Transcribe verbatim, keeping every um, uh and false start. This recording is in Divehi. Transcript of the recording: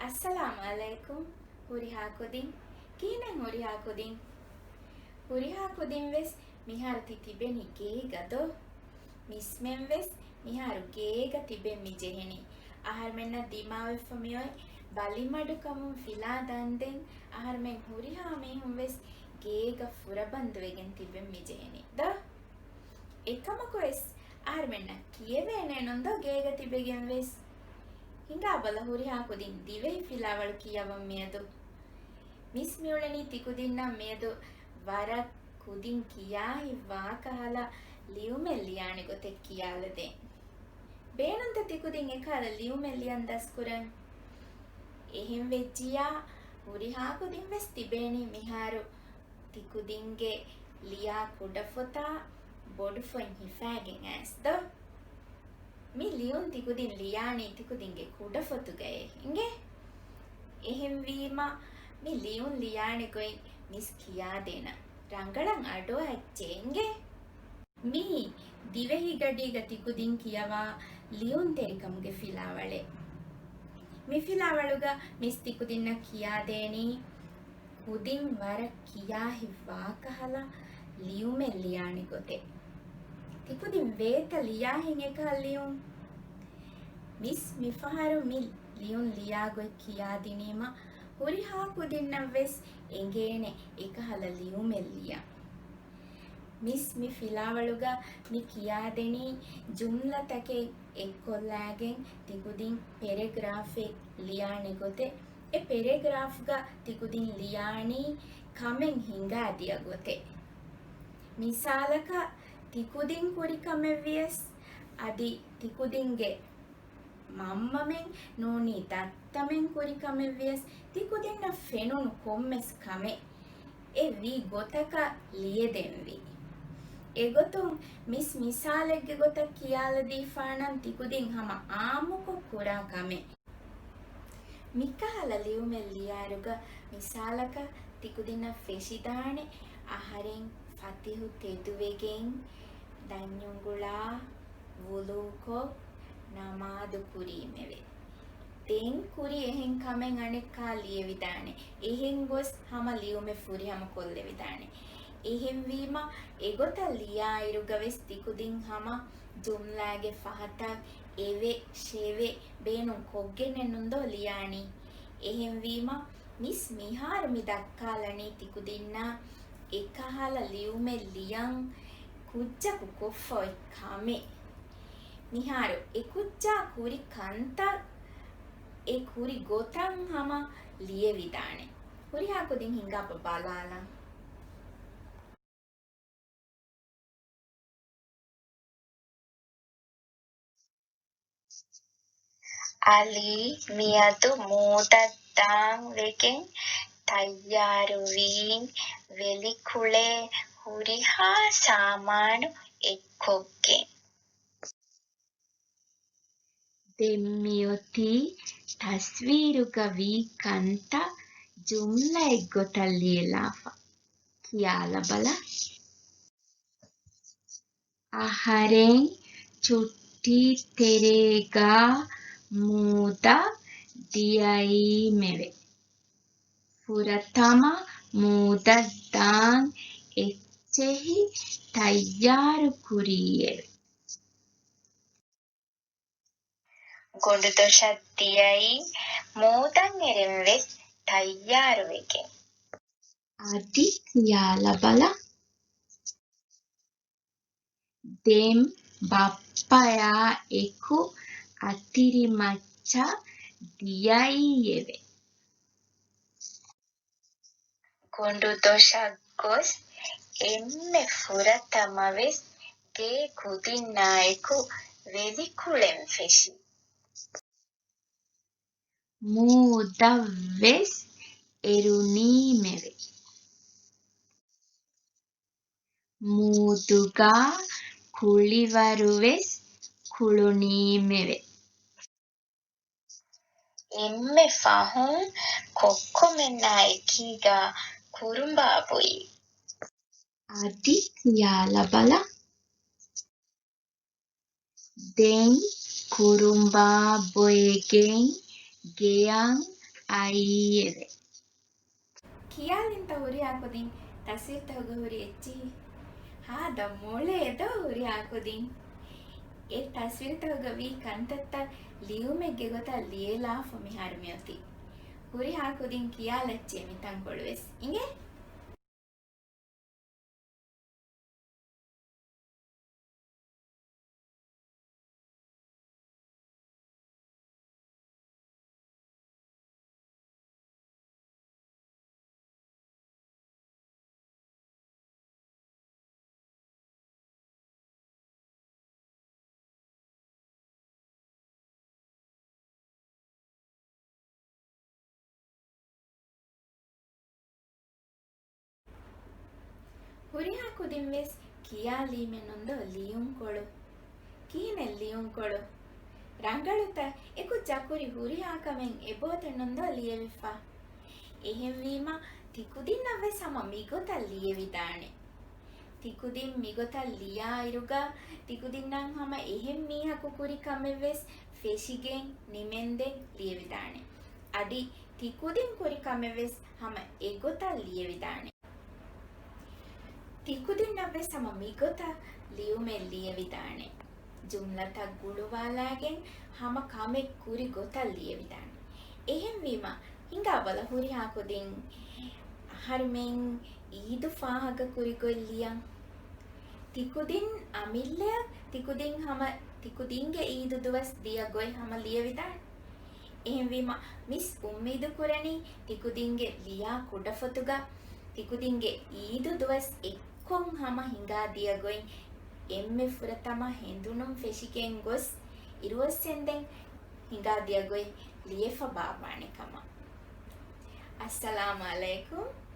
އައްސަލާމު ޢަލައިކުމް. ހުރިހާ ކުދިން. ކިހިނެއް ހުރިހާ ކުދިން؟ ހުރިހާ ކުދިން ވެސް މިހާރު ތި ތިބެނީ ގޭގަ ދޯ؟ މިސްމެން ވެސް މިހާރު ގޭގަ ތިބެން މި ޖެހެނީ. އަހަރުމެންނަށް ދިމާވެފަ މިއޮތް ބަލިމަޑުކަމުން ފިލާ ދަންދެން އަހަރުމެން ހުރިހާ މީހުން ވެސް ގޭގަ ފުރަބަންދުވެގެން ތިބެން މި ޖެހެނީ ދޯ؟ އެކަމަކު ވެސް އަހަރުމެންނަށް ކިޔެވޭނެ ނުން ދޯ ގޭގަ ތިބެގެން ވެސް؟ ހިނގާބަލަ ހުރިހާ ކުދިން ދިވެހި ފިލާވަޅު ކިޔަވަން މިއަދު. މިސް މިއުޅެނީ ތިކުދިންނަށް މިއަދު ވަރަށް ކުދިން ކިޔާ ހިތްވާ ކަހަލަ ލިޔުމެއް ލިޔާނެ ގޮތެއް ކިޔާލަދޭން. ބޭނުންތަ ތިކުދިން އެކަހަލަ ލިޔުމެއް ލިޔަން ދަސްކުރަން؟ އެހެން ވެއްޖިޔާ ހުރިހާ ކުދިން ވެސް ތިބޭނީ މިހާރު ތިކުދިންގެ ލިޔާ ކުޑަފޮތާ ބޮޑުފޮތް ހިފާގެން އައިސް ދޯ؟ މި ލިޔުން ތިކުދިން ލިޔާނީ ތިކުދިންގެ ކުޑަފޮތުގައޭ އިނގޭ؟ އެހެންވީމަ މި ލިޔުން ލިޔާނެ ގޮތް މިސް ކިޔާދޭނަން. ރަނގަޅަށް އަޑުއައްޗޭ އިނގޭ؟ މިއީ ދިވެހިގަޑީގަ ތިކުދިން ކިޔަވާ ލިޔުންތެރިކަމުގެ ފިލާވަޅެއް. މި ފިލާވަޅުގަ މިސް ތިކުދިންނަށް ކިޔާދޭނީ ކުދިން ވަރަށް ކިޔާ ހިތްވާ ކަހަލަ ލިޔުމެއް ލިޔާނެ ގޮތެއް. ތިކުދިން ވޭތަ ލިޔާހެން އެކަހަލަ ލިޔުން؟ މިސް މިފަހަރު މި ލިޔުން ލިޔާ ގޮތް ކިޔާދިނީމަ ހުރިހާ ކުދިންނަށް ވެސް އެނގޭނެ އެކަހަލަ ލިޔުމެއް ލިޔަން. މިސް މި ފިލާވަޅުގަ މި ކިޔާދެނީ ޖުމްލަތަކެއް އެއްކޮށްލާގެން ތިކުދިން ޕެރެގްރާފެއް ލިޔާނެ ގޮތެއް. އެ ޕެރެގްރާފްގަ ތިކުދިން ލިޔާނީ ކަމެއް ހިނގާދިޔަ ގޮތެއް. މިސާލަކަށް ތިކުދިން ކުރި ކަމެއް ވިޔަސް، އަދި ތިކުދިންގެ މަންމަމެން ނޫނީ ދައްތަމެން ކުރި ކަމެއް ވިޔަސް، ތިކުދިންނަށް ފެނުނު ކޮންމެސް ކަމެއް އެ ވީ ގޮތަކަށް ލިޔެދެންވީ. އެގޮތުން މިސް މިސާލެއްގެ ގޮތަށް ކިޔާލަދީފާނަން ތިކުދިން ހަމަ އާއްމުކޮށް ކުރާ ކަމެއް. މިކަހަލަ ލިޔުމެއް ލިޔާއިރުގަ މިސާލަކަށް ތިކުދިންނަށް ފެށިދާނެ އަހަރެން ފަތިހު ތެދުވެގެން ދަންޏުނގުޅާ ވުޟޫކޮށް ނަމާދު ކުރީމެވެ. ދެން ކުރި އެހެން ކަމެއް އަނެއްކާ ލިޔެވިދާނެ. އެހެން ގޮސް ހަމަ ލިޔުމެއް ފުރިހަމަ ކޮށްލެވިދާނެ. އެހެންވީމަ އެގޮތަށް ލިޔާއިރުގަވެސް ތިކުދިން ހަމަ ޖުމްލާގެ ފަހަތަށް އެވެ، ޝެވެ ބޭނުން ކޮށްގެނެއް ނުންދޯ ލިޔާނީ. އެހެންވީމަ މިސް މިހާރު މި ދައްކާލަނީ ތިކުދިންނަށް އެކަހަލަ ލިޔުމެއް ލިޔަން ކުއްޖަކު ކޮށްފަ އޮތް ކަމެއް. މިހާރު އެ ކުއްޖާ ކުރި ކަންތައް އެ ކުރި ގޮތަށް ހަމަ ލިޔެވިދާނެ. ހުރިހާ ކުދިން ހިނގާބަ ބަލާލަން. އަލީ މިއަދު މޫދަށް ދާން ވެގެން ތައްޔާރުވީން، ވެލިކުޅޭ ހުރިހާ ސާމާނު އެއްކޮށްގެން. ދެން މިއޮތީ ތަސްވީރުގަ ވީ ކަންތައް ޖުމްލައެއްގޮތަށް ލިޔެލާފަ. ކިޔާލަބަލަ. އަހަރެން ޗުއްޓީ ތެރޭގަ މޫދަށް ދިޔައީމެވެ. ފުރަތަމަ މޫދަށް ދާން އެއްޗެހި ތައްޔާރު ކުރީއެވެ. ގޮނޑުދޮށަށް ދިޔައީ މޫދަށް އެރެން ވެސް ތައްޔާރުވެގެން. އަދި ކިޔާލަބަލަ. ދެން ބައްޕަޔާ އެކު އަތިރިމައްޗަށް ދިޔައީއެވެ. ގޮނޑުދޮށަށް ގޮސް އެންމެ ފުރަތަމަވެސް ގޭ ކުދިންނާއެކު ވެލިކުޅެން ފެށި. މޫދަށްވެސް އެރުނީމެވެ. މޫދުގަ ކުޅިވަރުވެސް ކުޅުނީމެވެ. އެންމެ ފަހުން ކޮއްކޮމެންނާ އެކީގަ ކުރުނބާ ބޮއި. އަދި ކިޔާލަބަލަ. ދެން ކުރުނބާ ބޮއެގެން ގެޔަށް އައިއެވެ. ކިޔާލިންތަ ހުރިހާ ކުދިން ތަސްވީރުތަކުގަ ހުރި އެއްޗިހި؟ ހާދަ މޮޅޭ ދޯ ހުރިހާ ކުދިން. އެ ތަސްވީރުތަކުގަ ވީ ކަންތައްތައް ލިޔުމެއްގެ ގޮތަށް ލިޔެލާފަ މިހާރު މިއޮތީ. ހުރިހާ ކުދިން ކިޔާލައްޗޭ މިތަންކޮޅުވެސް. އިނގޭ؟ ހުރިހާ ކުދިން ވެސް ކިޔާލީމެއް ނޫންދޯ ލިޔުންކޮޅު. ކިހިނެއް ލިޔުންކޮޅު؟ ރަނގަޅުތަ؟ އެކުއްޖާ ކުރި ހުރިހާ ކަމެއް އެބައޮތެއް ނޫންދޯ ލިޔެވިފަ. އެހެންވީމަ، ތިކުދިންނަށް ވެސް ހަމަ މިގޮތަށް ލިޔެވިދާނެ. ތިކުދިން މިގޮތަށް ލިޔާއިރުގަ، ތިކުދިންނަށް ހަމަ އެހެން މީހަކު ކުރި ކަމެއް ވެސް ފެށިގެން ނިމެންދެން ލިޔެވިދާނެ. އަދި ތިކުދިން ކުރި ކަމެއް ވެސް ހަމަ އެގޮތަށް ލިޔެވިދާނެ. ތިކުދިންނަށް ވެސް ހަމަ މިގޮތަށް ލިޔުމެއް ލިޔެވިދާނެ. ޖުމްލަތައް ގުޅުވާލާގެން ހަމަ ކަމެއް ކުރި ގޮތަށް ލިޔެވިދާނެ. އެހެންވީމަ، ހިނގާބަލަ ހުރިހާ ކުދިން އަހަރުމެން އީދު ފާހަގަ ކުރި ގޮތް ލިޔަން. ތިކުދިން އަމިއްލަޔަށް ތިކުދިން ހަމަ ތިކުދިންގެ އީދު ދުވަސް ދިޔަ ގޮތް ހަމަ ލިޔެވިދާނެ. އެހެންވީމަ، މިސް އުއްމީދު ކުރަނީ ތިކުދިންގެ ލިޔާ ކުޑަފޮތުގަ ތިކުދިންގެ އީދު ދުވަސް އެއްކޮށް ހަމަ ހިނގާ ދިޔަ ގޮތް އެންމެ ފުރަތަމަ ހެނދުނުން ފެށިގެން ގޮސް އިރުއޮއްސެންދެން ހިނގާ ދިޔަ ގޮތް ލިޔެފަ ބާއްވާނެ ކަމަށް. އައްސަލާމު ޢަލައިކުމް.